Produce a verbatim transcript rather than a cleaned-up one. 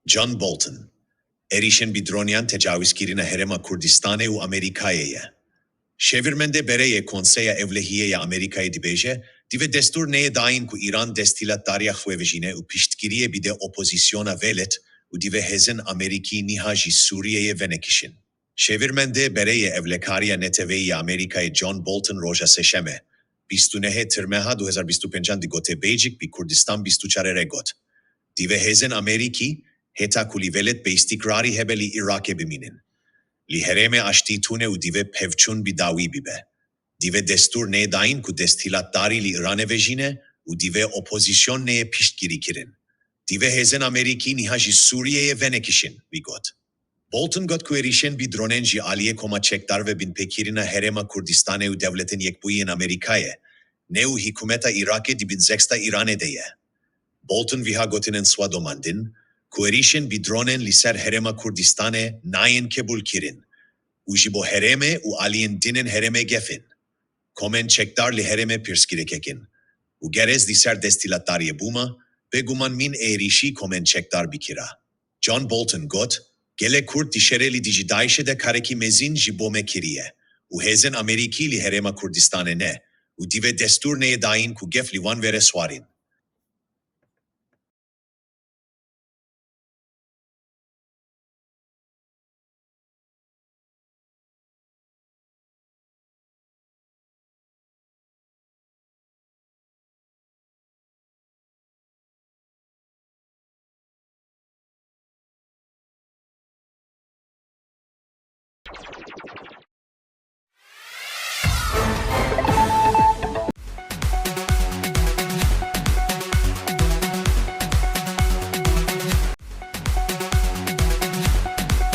John Bolton, êrîşên bi droneyan tecawizkirina Herêma Kurdistanê û Amerîkayê ye. Çêvirmendê berê yê Konseya Ewlehiyê ya Amerîkayê dibêje, divê destûr neyê dayîn ku Îran desthilatdariya xwe vejîne û piştgiriyê bide opozisyona velet û divê hêzên Amerîkî niha ji Sûriyeyê venekişin. Çêvirmendê berê yê Ewlekariya Neteweyî ya Amerîkayê John Bolton roja Sêşemê, bîst û nehê Tirmeha du hezar bîst û pêncan digote Bêcik bi Kurdistan bîst û çar re got, divê hêzên Amerîkî heta ku li velet bêîstikrarî hebe li Iraqê bimînin. Li herêmê aştî tune û divê pevçûn bi dawî bibe. Divê destûr neyê dayîn ku desthilatdarî li Îranê vejîne û divê opozîsyon neyê piştgirî kirin. Divê hêzên Amerîkî niha ji Sûriyeyê venekişin, wî got. Bolton got ku êrîşên bi dronen ji aliyê Koma Çekdar ve binpêkirina Herêma Kurdistanê û Dewletên Yekbûyî yên Amerîkayê ne û hikûmeta Iraqê di bin zexta Îranê de ye. Bolton viha gotinên siwa domandin ku êrîşên bi dronen li ser Herêma Kurdistanê nayên qebûlkirin û ji bo herêmê û aliyên din ên herêmê gef in. Komên çekdar li herêmê pirsgirêkek in û ger ez li ser desthilatdariyê bûma, bêguman min ê êrîşî komên çekdar bikira. John Bolton got, gelê Kurd di şerê li dijî DAIŞê de karekî mezin ji bo me kiriye û hêzên Amerîkî li Herêma Kurdistanê ne û divê destûr neyê dayîn ku gef li wan vere swarîn.